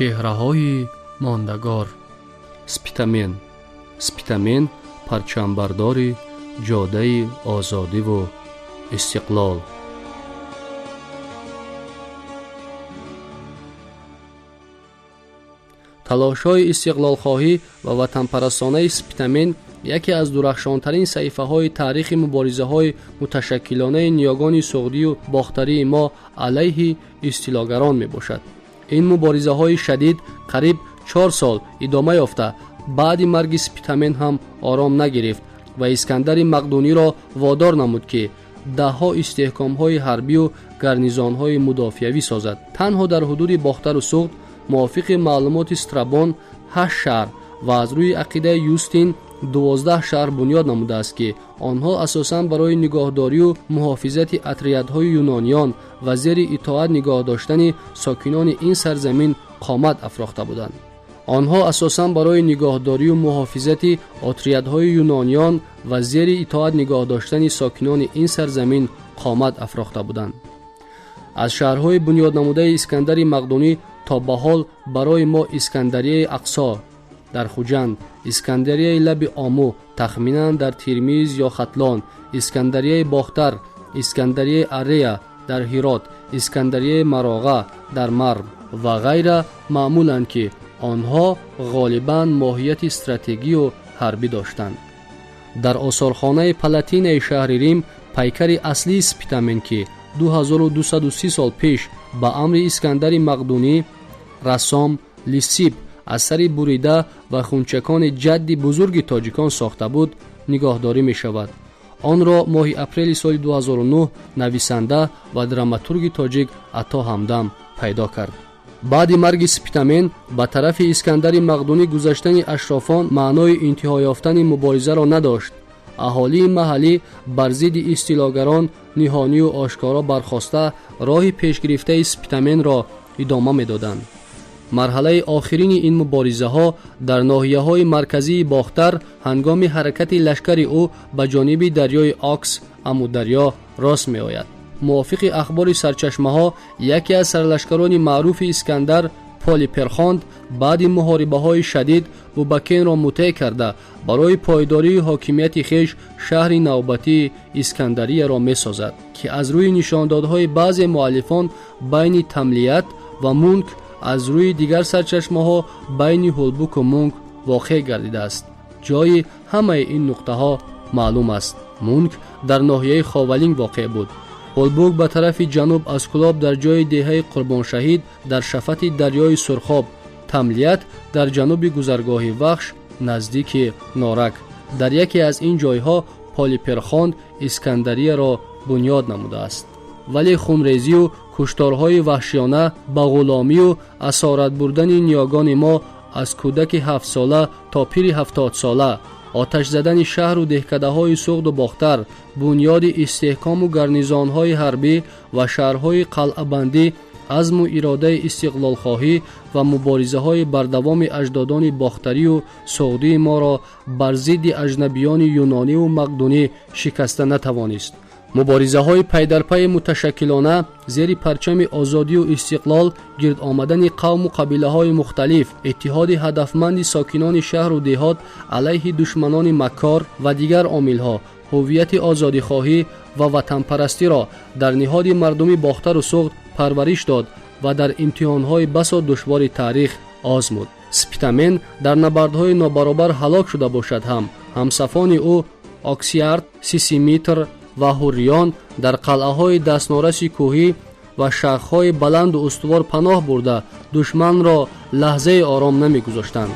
Чеҳраҳои мондагор. Спитамен. Спитамен парчамбардори ҷодаи озодиву истиқлол. Талошҳои истиқлолхоҳӣ ва ватанпарастонаи Спитамен яке аз дурахшонтарин саҳифаҳои таърихи муборизаҳои муташаккилонаи ниёгони суғдию бохтарии мо алайҳи истилогарон мебошад. Ин муборизаҳои шадид қариб 4 сол идома ёфта, баъди марги Спитамен ҳам ором нагирифт ва Искандари Мақдуниро водор намуд, ки даҳҳо истеҳкомҳои ҳарбию гарнизонҳои мудофиавӣ созад. Танҳо дар ҳудуди Бохтару Суғд, мувофиқи маълумоти Страбон, ҳашт шаҳр ва аз рӯи ақидаи Юстин 12 шаҳр бунёд намудааст, ки онҳо асосан барои нигоҳдорию муҳофизати отрядҳои юнониён ва зери итоат нигоҳ доштани сокинони ин сарзамин қомат афрохта буданд. Онҳо асосан барои нигоҳдорию муҳофизати отрядҳои юнониён ва зери итоат нигоҳ доштани сокинони ин сарзамин қомат афрохта буданд. Аз шаҳрҳои бунёднамудаи Искандари Мақдунӣ то ба ҳол барои мо Искандарияи Ақсо дар Хуҷанд, Искандарияи лаби Омӯ, тахминан дар Тирмиз ё Хатлон, Искандарияи Бохтар, Искандарияи Арея дар Ҳирот, Искандарияи Мароға дар Марв ва ғайра маъмуланд, ки онҳо ғолибан моҳияти стратегию ҳарбӣ доштанд. Дар осорхонаи Палатинаи шаҳри Рим пайкари аслии Спитамен, ки 2230 сол пеш ба амри Искандари Мақдунӣ рассом Лисип аз сари бурида ва хунчакони ҷадди бузурги тоҷикон сохта буд, нигоҳдорӣ мешавад. Онро моҳи апрели соли 2009 нависанда ва драматурги тоҷик Ато Ҳамдам пайдо кард. Баъди марги Спитамен ба тарафи Искандари Мақдунӣ гузаштани ашрофон маънои интиҳо ёфтани муборизаро надошт. Аҳолии маҳаллӣ бар зидди истилогарон ниҳонию ошкоро бархоста, роҳи пешгирифтаи Спитаменро идома медоданд. Марҳалаи охирини ин муборизаҳо дар ноҳияҳои марказии Бохтар ҳангоми ҳаракати лашкари ӯ ба ҷониби дарёи Окс, Амударё, рост меояд. Мувофиқи ахбори сарчашмаҳо, яке аз сарлашкарони маъруфи Искандар, Полиперхонд, баъди муҳорибаҳои шадид Бубакенро мутеъ карда, барои пойдории ҳокимияти хеш шаҳри навбатии Искандарияро месозад, ки аз рӯи нишондодҳои баъзе муаллифон байни Тамлият ва Мунк, аз рӯи дигар сарчашмаҳо байни Ҳулбуку Мунк воқеъ гардидааст. Ҷои ҳамаи ин нуқтаҳо маълум аст. Мунк дар ноҳияи Ховалинг воқеъ буд, Ҳулбук ба тарафи ҷануб аз Кулоб, дар ҷои деҳаи Қурбоншаҳид, дар шафати дарёи Сурхоб, Тамлият дар ҷануби гузаргоҳи Вахш, наздики Норак. Дар яке аз ин ҷойҳо Полиперхонд Искандарияро бунёд намудааст. Вале хунрезию кушторҳои ваҳшиёна, ба ғуломию асорат бурдани ниёгони мо аз кӯдаки 7-сола то пири 70-сола, оташ задани шаҳру деҳкадаҳои Суғду Бохтар, бунёди истеҳкому гарнизонҳои ҳарбӣ ва шаҳрҳои қалъабандӣ азму иродаи истиқлолхоҳӣ ва муборизаҳои бардавоми аҷдодони бохтарию суғдии моро бар зидди аҷнабиёни юнониву мақдунӣ шикаста натавонист. Муборизаҳои пайдарпайи муташаккилона зери парчами озодию истиқлол гирд омадани қавму қабилаҳои мухталиф, иттиҳоди ҳадафманди сокинони шаҳру деҳот алайҳи душманони маккор ва дигар омилҳо ҳуввияти озодихоҳӣ ва ватанпарастиро дар ниҳоди мардуми Бохтару Суғд парвариш дод ва дар имтиҳонҳои басо душвори таърих озмуд. Спитамен дар набардҳои нобаробар ҳалок шуда бошад ҳам, ҳамсафони ӯ Оксиарт, Сисимитр ва ҳурриён дар қалъаҳои дастнораси кӯҳӣ ва шахҳои баланду устувор паноҳ бурда, душманро лаҳзаи ором намегузоштанд.